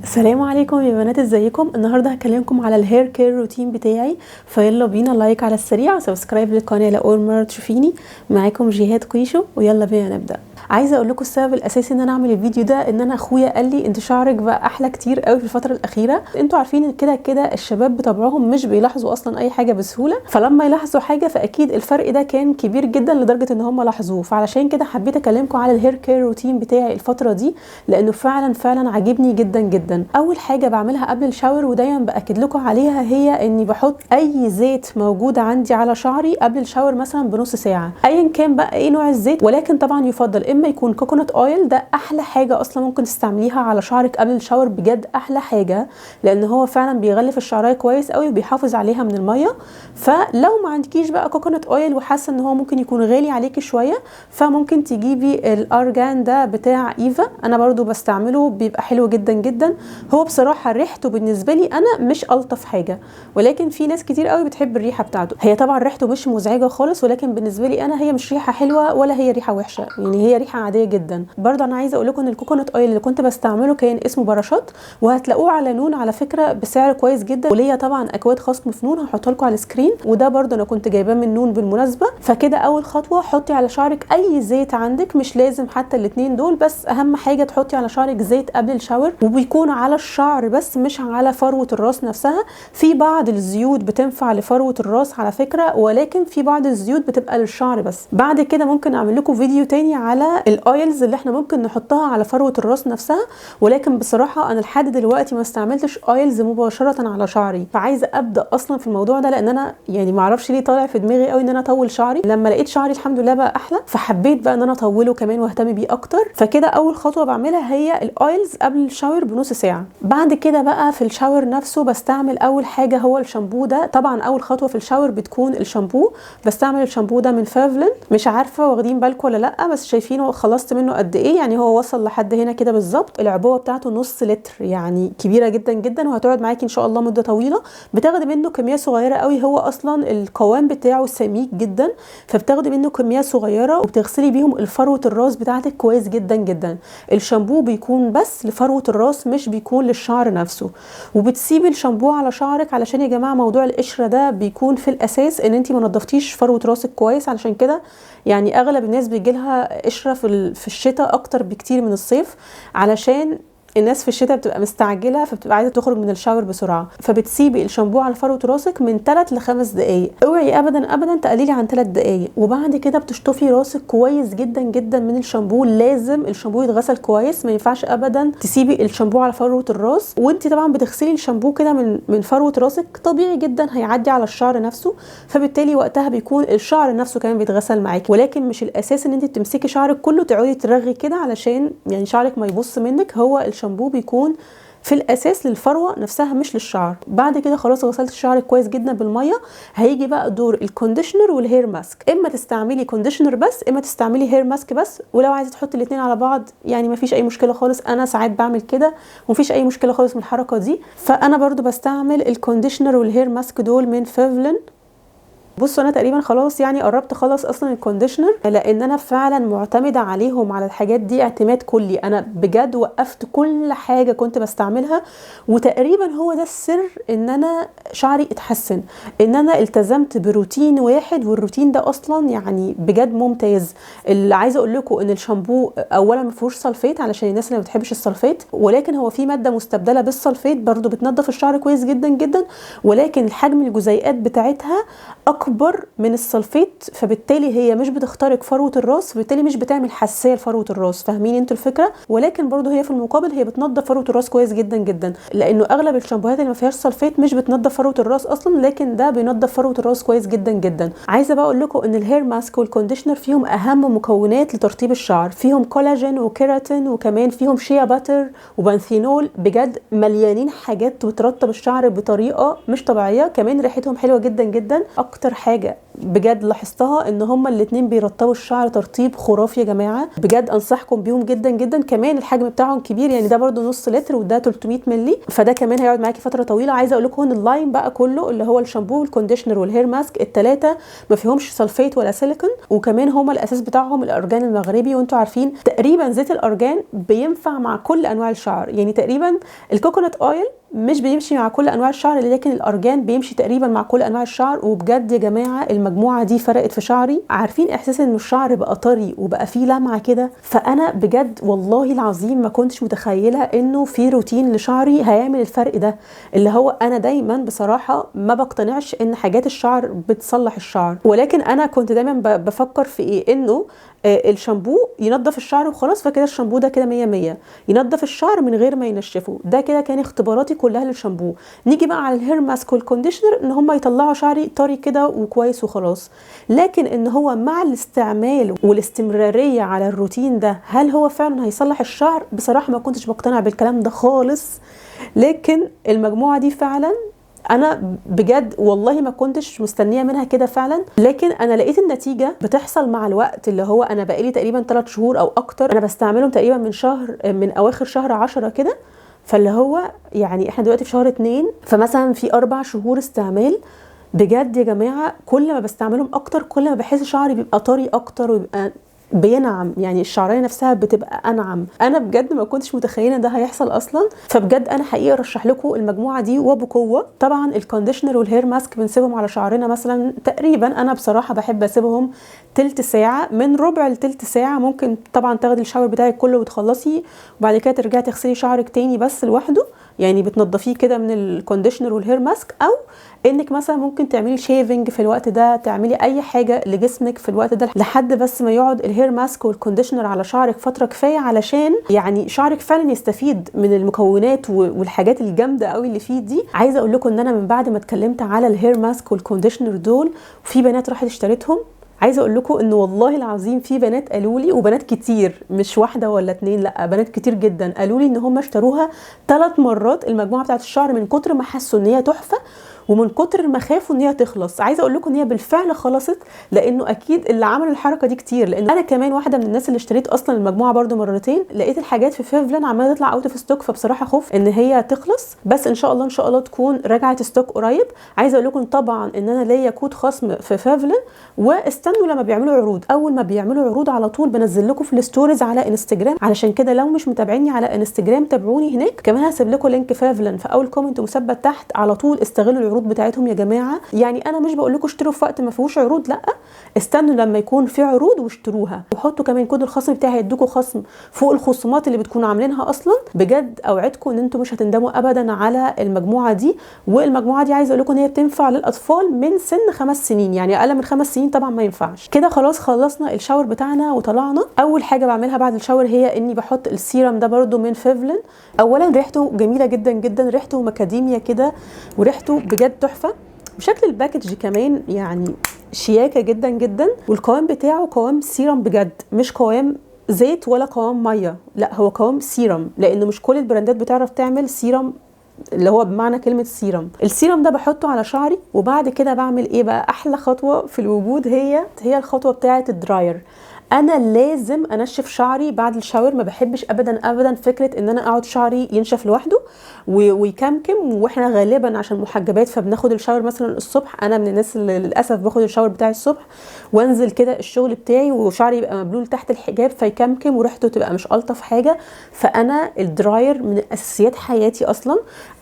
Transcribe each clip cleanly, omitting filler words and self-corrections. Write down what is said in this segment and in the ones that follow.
السلام عليكم يا بنات، ازيكم؟ النهارده هكلمكم على ال hair care routine بتاعي، فيلا بينا like على السريع و subscribe للقناة لاول مرة تشوفيني. معاكم جهاد قيشو ويلا بينا نبدا. عايزه اقول لكم السبب الاساسي ان انا اعمل الفيديو ده ان انا اخويا قال لي انت شعرك بقى احلى كتير قوي في الفترة الاخيرة. انتوا عارفين ان كده كده الشباب بطبعهم مش بيلاحظوا اصلا اي حاجة بسهولة، فلما يلاحظوا حاجة فاكيد الفرق ده كان كبير جدا لدرجة ان هم لاحظوه. فعلشان كده حبيت اكلمكم على ال hair care routine بتاعي الفترة دي، لانه فعلا فعلا عاجبني جدا جدا. اول حاجة بعملها قبل ال shower ودايما باكد لكم عليها هي اني بحط اي زيت موجود عندي على شعري قبل ال shower مثلا بنص ساعة، ايا كان بقى ايه نوع الزيت، ولكن طبعا يفضل اما يكون coconut oil، ده احلى حاجة اصلا ممكن تستعمليها على شعرك قبل ال shower، بجد احلى حاجة، لان هو فعلا بيغلف الشعرايه كويس قوي وبيحافظ عليها من المية. فلو ما عندكيش بقى coconut oil وحاسه ان هو ممكن يكون غالي عليكي شوية، فممكن تجيبي الارجان ده بتاع ايفا، انا برضو بستعمله بيبقى حلو جدا جدا. هو بصراحة ريحته بالنسبة لي انا مش الطف حاجة، ولكن في ناس كتير قوي بتحب الريحة بتاعته. هي طبعا ريحته مش مزعجة خالص، ولكن بالنسبة لي انا هي مش ريحه حلوة ولا هي ريحه وحشة، يعني هي ريحه عادية جدا. برضو انا عايزه اقول لكم ان ال coconut oil اللي كنت بستعمله كان اسمه باراشوت، وهتلاقوه على نون على فكرة بسعر كويس جدا، وليا طبعا اكواد خصم في نون هحطها لكم على ال screen، وده برضو انا كنت جايباه من نون بالمناسبة. فكده اول خطوة حطي على شعرك اي زيت عندك، مش لازم حتى الاثنين دول، بس اهم حاجة تحطي على شعرك زيت قبل ال shower، وبيكون على الشعر بس مش على فروه الراس نفسها. في بعض الزيوت بتنفع لفروه الراس على فكرة، ولكن في بعض الزيوت بتبقى للشعر بس. بعد كده ممكن اعمل لكم فيديو تاني على ال oils اللي احنا ممكن نحطها على فروه الراس نفسها، ولكن بصراحة انا لحد دلوقتي ما استعملتش oils مباشرة على شعري، فعايزه ابدا اصلا في الموضوع ده، لان انا يعني ما اعرفش ليه طالع في دماغي قوي ان انا اطول شعري. لما لقيت شعري الحمد لله بقى احلى، فحبيت بقى ان انا اطوله كمان واهتم بيه اكتر. فكده اول خطوة بعملها هي ال oils قبل ال shower بنص ساعة. بعد كده بقى في ال shower نفسه بستعمل اول حاجة هو الشامبو ده. طبعا اول خطوة في ال shower بتكون الشامبو. بستعمل الشامبو ده من فافلن، مش عارفه واخدين بالكم ولا لا، بس شايفينه خلصت منه قد ايه، يعني هو وصل لحد هنا كده بالظبط. العبوه بتاعته نص لتر، يعني كبيرة جدا جدا، وهتقعد معاكي ان شاء الله مده طويلة. بتاخدي منه كمية صغيرة قوي، هو اصلا القوام بتاعه سميك جدا، فبتاخدي منه كمية صغيرة وبتغسلي بيهم الفروه الراس بتاعتك كويس جدا جدا. الشامبو بيكون بس لفروه الراس، مش بيكون للشعر نفسه. وبتسيبي الشامبو على شعرك، علشان يا جماعة موضوع القشرة ده بيكون في الاساس ان انت ما نضفتيش فروه راسك كويس، علشان كده يعني اغلب الناس بيجي لها قشرة في الشتاء اكتر بكتير من الصيف، علشان الناس في الشتاء بتبقى مستعجلة، فبتبقى عايزه تخرج من ال shower بسرعة. فبتسيبي الشامبو على فروه راسك من 3 ل 5 دقائق، اوعي ابدا ابدا تقللي عن 3 دقائق. وبعد كده بتشطفي راسك كويس جدا جدا من الشامبو، لازم الشامبو يتغسل كويس، ما ينفعش ابدا تسيبي الشامبو على فروه الراس. وانت طبعا بتغسلي الشامبو كده من فروه راسك طبيعي جدا هيعدي على الشعر نفسه، فبالتالي وقتها بيكون الشعر نفسه كمان بيتغسل معاكي. ولكن مش الاساس ان انت تمسكي شعرك كله تقعدي ترغي كده علشان يعني شعرك ما يبص منك، هو الشامبو بيكون في الاساس للفروه نفسها مش للشعر. بعد كده خلاص غسلت شعرك كويس جدا بالمية، هيجي بقى دور ال conditioner وال hair mask. اما تستعملي conditioner بس، اما تستعملي hair mask بس، ولو عايزه تحطي الاثنين على بعض يعني مفيش اي مشكلة خالص. انا ساعات بعمل كده ومفيش اي مشكلة خالص من الحركة دي. فانا برضو بستعمل ال conditioner وال hair mask دول من فيفلين. بصوا انا تقريبا خلاص يعني قربت اخلص اصلا ال conditioner، لان انا فعلا معتمدة عليهم على الحاجات دي اعتماد كلي. انا بجد وقفت كل حاجة كنت بستعملها، وتقريبا هو ده السر ان انا شعري اتحسن، ان انا التزمت بروتين واحد، والروتين ده اصلا يعني بجد ممتاز. اللي عايزه اقول لكم ان الشامبو اولا ما فيهوش sulfate علشان الناس اللي ما بتحبش ال sulfate، ولكن هو في مادة مستبدله بال sulfate برضو بتنظف الشعر كويس جدا جدا، ولكن حجم الجزيئات بتاعتها اكبر من ال sulfate، فبالتالي هي مش بتخترق فروه الراس، فبالتالي مش بتعمل حساسية لفروه الراس. فاهمين انتوا الفكرة؟ ولكن برضو هي في المقابل هي بتنظف فروه الراس كويس جدا جدا، لانه اغلب الشامبوهات اللي ما فيهاش sulfate مش بتنظف فروه الراس اصلا، لكن ده بينظف فروه الراس كويس جدا جدا. عايزه بقى اقول لكم ان ال hair mask وال conditioner فيهم اهم مكونات لترطيب الشعر، فيهم كولاجين وكيراتين، وكمان فيهم shea butter و panthenol، بجد مليانين حاجات بترطب الشعر بطريقة مش طبيعية. كمان ريحتهم حلوة جدا جدا. اكتر حاجة بجد لاحظتها ان هما الاتنين بيرطبوا الشعر ترطيب خرافي يا جماعة، بجد انصحكم بيهم جدا جدا. كمان الحجم بتاعهم كبير، يعني ده برده نص لتر وده 300 مللي، فده كمان هيقعد معاكي فترة طويلة. عايزه اقول لكم ان ال line بقى كله اللي هو الشامبو وال conditioner وال hair mask الثلاثة ما فيهمش sulfate ولا سيليكون، وكمان هما الاساس بتاعهم الارجان المغربي، وانتوا عارفين تقريبا زيت الارجان بينفع مع كل انواع الشعر، يعني تقريبا ال coconut oil مش بيمشي مع كل انواع الشعر، لكن الارجان بيمشي تقريبا مع كل انواع الشعر. وبجد يا جماعة المجموعة دي فرقت في شعري، عارفين احساس ان الشعر بقى طري وبقى فيه لمعة كده. فانا بجد والله العظيم ما كنتش متخيله انه في روتين لشعري هيعمل الفرق ده، اللي هو انا دايما بصراحة ما بقتنعش ان حاجات الشعر بتصلح الشعر، ولكن انا كنت دايما بفكر في ايه، انه الشامبو ينظف الشعر وخلاص، فكده الشامبو ده كده 100 100 ينظف الشعر من غير ما ينشفه. ده كده كان اختباراتي كلها للشامبو. نيجي بقى على ال hair mask وال conditioner ان هم يطلعوا شعري طري كده وكويس وخلاص، لكن ان هو مع الاستعمال والاستمرارية على الروتين ده هل هو فعلا هيصلح الشعر؟ بصراحة ما كنتش بقتنع بالكلام ده خالص، لكن المجموعة دي فعلا انا بجد والله ما كنتش مستنيه منها كده فعلا، لكن انا لقيت النتيجة بتحصل مع الوقت، اللي هو انا بقالي تقريبا 3 شهور او اكتر انا بستعملهم، تقريبا من شهر، من اواخر شهر 10 كده، فاللي هو يعني احنا دلوقتي في شهر 2، فمثلا في 4 شهور استعمال. بجد يا جماعة كل ما بستعملهم اكتر كل ما بحس شعري بيبقى طري اكتر ويبقى بينعم، يعني الشعرية نفسها بتبقى انعم. انا بجد ما كنتش متخيله ده هيحصل اصلا، فبجد انا حقيقة ارشح لكم المجموعة دي وبقوة. طبعا ال conditioner وال hair mask بنسيبهم على شعرنا مثلا تقريبا، انا بصراحة بحب اسيبهم تلت ساعة، من ربع لتلت ساعة. ممكن طبعا تاخدي ال shower بتاعك كله وتخلصي، وبعد كده ترجعي تغسلي شعرك تاني بس لوحده، يعني بتنضفيه كده من ال conditioner وال hair mask، او انك مثلا ممكن تعملي shaving في الوقت ده، تعملي اي حاجة لجسمك في الوقت ده لحد بس ما يقعد ال hair mask وال conditioner على شعرك فترة كفاية، علشان يعني شعرك فعلا يستفيد من المكونات والحاجات الجامدة قوي اللي فيه دي. عايزه اقول لكم ان انا من بعد ما اتكلمت على ال hair mask وال conditioner دول، وفي بنات راحت اشتريتهم، عايزه اقول لكم ان والله العظيم في بنات قالوا لي، وبنات كتير مش واحدة ولا اتنين، لا بنات كتير جدا قالوا لي ان هم اشتروها 3 مرات المجموعة بتاعت الشعر، من كتر ما حسوا ان هي تحفة ومن كتر ما خافوا ان هي تخلص. عايزه اقول لكم ان هي بالفعل خلصت، لانه اكيد اللي عملوا الحركة دي كتير، لان انا كمان واحدة من الناس اللي اشتريت اصلا المجموعة برده مرتين، لقيت الحاجات في فيفلان عماله تطلع out of stock، فبصراحة خفت ان هي تخلص، بس ان شاء الله ان شاء الله تكون رجعت stock قريب. عايزه اقول لكم طبعا ان انا ليا كود خصم في فيفلان، واستنوا لما بيعملوا عروض، اول ما بيعملوا عروض على طول بنزل لكم في ال stories على انستجرام، علشان كده لو مش متابعيني على انستجرام تابعوني هناك. كمان هسيب لكم link فيفلان في اول comment مثبت تحت، على طول استغلوا العروض بتاعتهم يا جماعة. يعني انا مش بقول لكم اشتروا في وقت ما فيهوش عروض، لا استنوا لما يكون في عروض واشتروها، وحطوا كمان كود الخصم بتاعي هيدوكوا خصم فوق الخصومات اللي بتكونوا عاملينها اصلا. بجد اوعدكم ان انتم مش هتندموا ابدا على المجموعة دي. والمجموعة دي عايزه اقول لكم ان هي بتنفع للاطفال من سن 5 سنين، يعني اقل من 5 سنين طبعا ما ينفعش. كده خلاص خلصنا ال shower بتاعنا وطلعنا. اول حاجة بعملها بعد ال shower هي اني بحط السيرم ده برده من فيفلين. اولا ريحته جميلة جدا جدا، ريحته مكاديميا كده وريحته بجد تحفة، وشكل ال package كمان يعني شياكه جدا جدا، والقوام بتاعه قوام سيرم بجد، مش قوام زيت ولا قوام مية، لا هو قوام سيرم، لانه مش كل البراندات بتعرف تعمل سيرم اللي هو بمعنى كلمة serum. ال serum ده بحطه على شعري، وبعد كده بعمل ايه بقى؟ احلى خطوة في الوجود هي الخطوة بتاعه ال dryer. انا لازم انشف شعري بعد ال shower، ما بحبش ابدا ابدا فكرة ان انا اقعد شعري ينشف لوحده ويكمكم، واحنا غالبا عشان محجبات فبناخد ال shower مثلا الصبح. انا من الناس اللي للاسف باخد ال shower بتاعي الصبح وانزل كده الشغل بتاعي وشعري يبقى مبلول تحت الحجاب فيكمكم وريحته تبقى مش الطف حاجة. فانا ال dryer من اساسيات حياتي اصلا.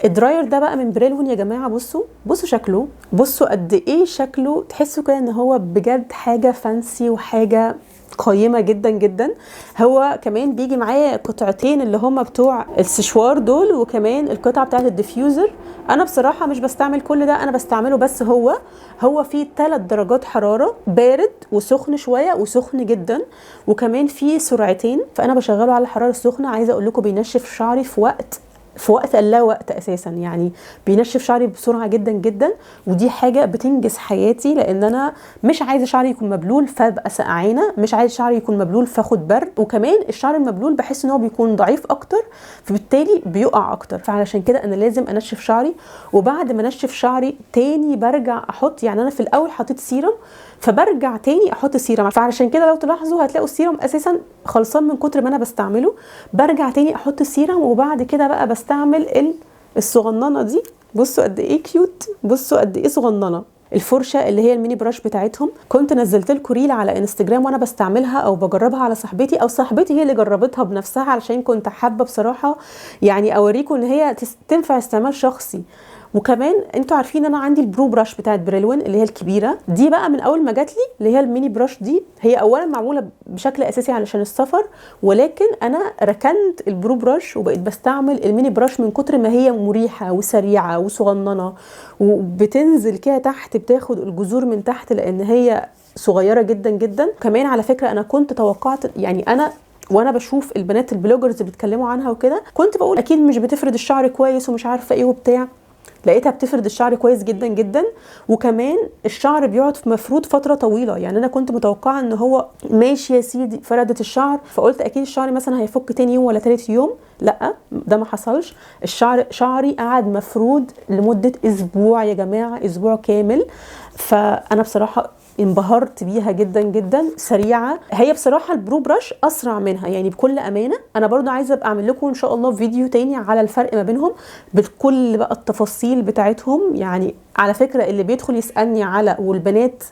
ال dryer ده بقى من بريلون يا جماعة، بصوا بصوا شكله، بصوا قد ايه شكله، تحسوا كده ان هو بجد حاجة fancy وحاجه قيمة جدا جدا. هو كمان بيجي معاه قطعتين اللي هم بتوع السشوار دول، وكمان القطعة بتاعت ال diffuser. انا بصراحة مش بستعمل كل ده، انا بستعمله بس هو فيه 3 درجات حرارة، بارد وسخن شوية وسخن جدا، وكمان فيه سرعتين، فانا بشغله على الحرارة السخنة. عايزه اقول لكم بينشف شعري في وقت في وقت اللا وقت اساسا، يعني بينشف شعري بسرعة جدا جدا، ودي حاجة بتنجز حياتي، لان انا مش عايزه شعري يكون مبلول فابقى سقعانه، مش عايزه شعري يكون مبلول فاخد برد، وكمان الشعر المبلول بحس ان هو بيكون ضعيف اكتر فبالتالي بيقع اكتر. فعلشان كده انا لازم انشف شعري، وبعد ما انشف شعري تاني برجع احط، يعني انا في الاول حطيت سيرم فبرجع تاني احط سيرم، فعلشان كده لو تلاحظوا هتلاقوا السيرم اساسا خلصان من كتر ما انا بستعمله. برجع تاني احط سيرم، وبعد كده بقى بستعمل الصغننه دي. بصوا قد ايه cute، بصوا قد ايه صغننه الفرشة اللي هي ال mini brush بتاعتهم. كنت نزلت لكم reel على انستجرام وانا بستعملها او بجربها على صاحبتي، او صاحبتي هي اللي جربتها بنفسها، علشان كنت حابة بصراحة يعني اوريكم ان هي تنفع استعمال شخصي. وكمان انتوا عارفين انا عندي ال pro brush بتاعت بريلوين اللي هي الكبيرة دي، بقى من اول ما جات لي اللي هي ال mini brush دي، هي اولا معمولة بشكل اساسي علشان السفر، ولكن انا ركنت ال pro brush وبقيت بستعمل ال mini brush من كتر ما هي مريحه وسريعة وصغننه، وبتنزل كده تحت، بتاخد الجذور من تحت لان هي صغيرة جدا جدا. كمان على فكرة انا كنت توقعت، يعني انا وانا بشوف البنات ال bloggers بيتكلموا عنها وكده، كنت بقول اكيد مش بتفرد الشعر كويس ومش عارفه ايه وبتاع، لقيتها بتفرد الشعر كويس جدا جدا، وكمان الشعر بيقعد في مفرود فترة طويلة. يعني انا كنت متوقعه ان هو ماشي يا سيدي فردت الشعر، فقلت اكيد الشعر مثلا هيفك تاني يوم ولا تالت يوم، لا ده ما حصلش. الشعر شعري قعد مفرود لمدة اسبوع يا جماعة، اسبوع كامل. فانا بصراحة انبهرت بيها جدا جدا، سريعة هي بصراحة. ال pro brush اسرع منها يعني بكل امانه. انا برضو عايزه ابقى اعمل لكم ان شاء الله فيديو تاني على الفرق ما بينهم بكل بقى التفاصيل بتاعتهم. يعني على فكرة اللي بيدخل يسالني على، والبنات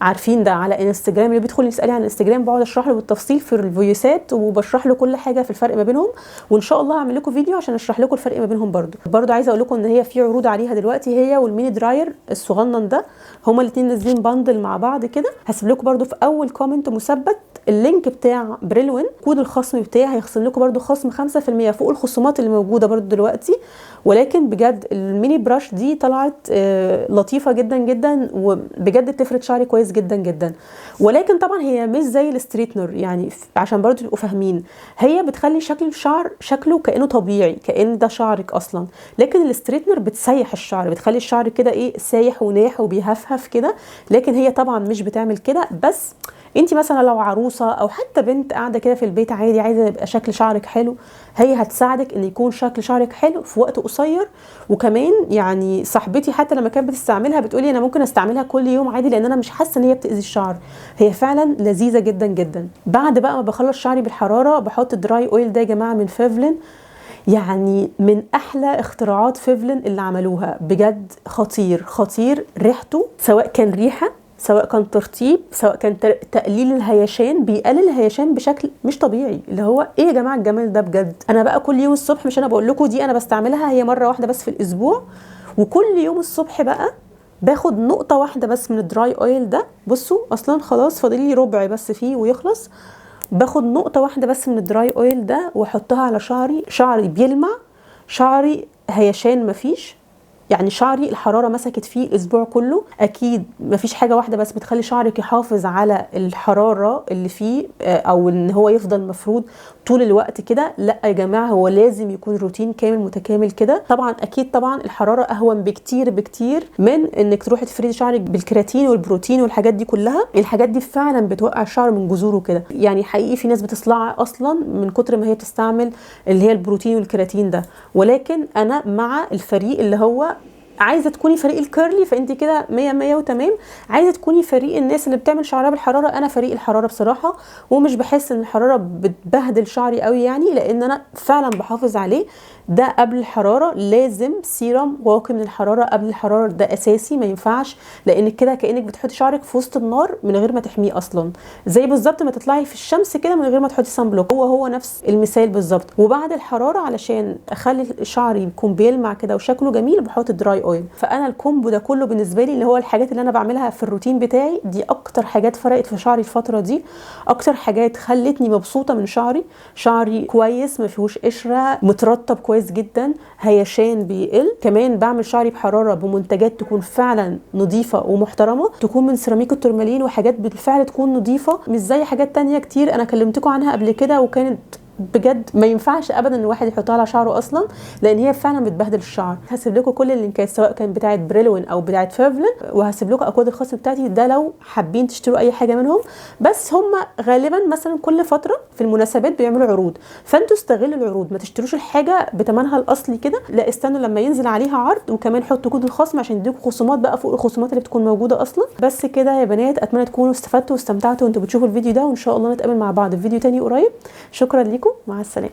عارفين ده على انستجرام، اللي بيدخل يسالني على انستجرام بقعد اشرح له بالتفصيل في الفويسات، وبشرح له كل حاجة في الفرق ما بينهم، وان شاء الله هعمل لكم فيديو عشان اشرح لكم الفرق ما بينهم. برضو عايزه اقول لكم ان هي في عروض عليها دلوقتي، هي وال mini dryer الصغنن ده، هما الاثنين نازلين bundle مع بعض كده. هسيب لكم برضو في اول comment مثبت ال link بتاع بريلوين، كود الخصم بتاعي هيخصم لكم برضو خصم 5% فوق الخصومات اللي موجودة برضو دلوقتي. ولكن بجد ال mini brush دي طلعت لطيفة جدا جدا، وبجد بتفرد شعري كويس جدا جدا. ولكن طبعا هي مش زي ال straightener، يعني عشان برضو تبقوا فاهمين، هي بتخلي شكل الشعر شكله كانه طبيعي، كأن ده شعرك اصلا. لكن ال straightener بتسيح الشعر، بتخلي الشعر كده ايه، سايح وناح وبيهفهف كده. لكن هي طبعا مش بتعمل كده. بس انت مثلا لو عروسه او حتى بنت قاعدة كده في البيت عادي عايزه يبقى شكل شعرك حلو، هي هتساعدك ان يكون شكل شعرك حلو في وقت قصير. وكمان يعني صاحبتي حتى لما كانت بتستعملها بتقولي انا ممكن استعملها كل يوم عادي، لان انا مش حاسه ان هي بتاذي الشعر، هي فعلا لذيذة جدا جدا. بعد بقى ما بخلص شعري بالحرارة بحط dry oil ده يا جماعة من فيفلين، يعني من احلى اختراعات فيفلين اللي عملوها بجد، خطير خطير. ريحته سواء كان ريحه، سواء كان ترطيب، سواء كان تقليل الهيشان، بيقلل الهيشان بشكل مش طبيعي. اللي هو ايه يا جماعة الجمال ده بجد. انا بقى كل يوم الصبح، مش انا بقول لكم دي انا بستعملها هي مرة واحدة بس في الاسبوع، وكل يوم الصبح بقى باخد نقطة واحدة بس من ال dry oil ده. بصوا اصلا خلاص فاضل لي ربع بس فيه ويخلص. باخد نقطة واحدة بس من ال dry oil ده واحطها على شعري، شعري بيلمع، شعري هيشان مفيش، يعني شعري الحرارة مسكت فيه الأسبوع كله. أكيد مفيش حاجة واحدة بس بتخلي شعرك يحافظ على الحرارة اللي فيه، أو إن هو يفضل مفرود طول الوقت كده. لا يا جماعة، هو لازم يكون روتين كامل متكامل كده. طبعا أكيد طبعا الحرارة أهون بكتير بكتير من إنك تروحي تفردي شعرك بالكراتين والبروتين والحاجات دي كلها. الحاجات دي فعلا بتوقع الشعر من جذوره كده، يعني حقيقي في ناس بتصلع أصلا من كتر ما هي بتستعمل اللي هي البروتين والكراتين ده. ولكن أنا مع الفريق اللي هو عايزه تكوني فريق ال curly فانت كده 100 100 وتمام، عايزه تكوني فريق الناس اللي بتعمل شعرها بالحرارة، انا فريق الحرارة بصراحة، ومش بحس ان الحرارة بتبهدل شعري قوي يعني، لان انا فعلا بحافظ عليه. ده قبل الحرارة لازم سيرم واقي من الحرارة قبل الحرارة، ده اساسي ما ينفعش، لان كده كانك بتحطي شعرك في وسط النار من غير ما تحميه اصلا، زي بالظبط ما تطلعي في الشمس كده من غير ما تحطي sun block، هو نفس المثال بالظبط. وبعد الحرارة علشان اخلي شعري يكون بيلمع كده وشكله جميل بحط dry oil. فانا ال combo ده كله بالنسبة لي اللي هو الحاجات اللي انا بعملها في الروتين بتاعي دي اكتر حاجات فرقت في شعري الفترة دي، اكتر حاجات خلتني مبسوطة من شعري. شعري كويس ما فيهوش قشرة، مترطب كويس جدا، هيشان بيقل. كمان بعمل شعري بحرارة بمنتجات تكون فعلا نظيفة ومحترمه، تكون من سيراميك التورمالين وحاجات بالفعل تكون نظيفة، مش زي حاجات تانية كتير انا كلمتكم عنها قبل كده وكانت بجد ما ينفعش ابدا ان الواحد يحطها على شعره اصلا، لان هي فعلا بتبهدل الشعر. هسيب لكم كل اللينكات سواء كان بتاعه بريلوين او بتاعه فيرفلين، وهسيب لكم اكواد الخصم بتاعتي ده لو حابين تشتروا اي حاجة منهم. بس هم غالبا مثلا كل فترة في المناسبات بيعملوا عروض، فانتوا استغلوا العروض، ما تشتروش الحاجة بثمنها الاصلي كده، لا استنوا لما ينزل عليها عرض، وكمان حطوا كود الخصم عشان يديكم خصومات بقى فوق الخصومات اللي بتكون موجودة اصلا. بس كده يا بنات، اتمنى تكونوا استفدتوا واستمتعتوا وانتوا بتشوفوا الفيديو ده، وان شاء الله نتقابل مع بعض في فيديو تاني قريب. شكرا لكم، مع السلامة.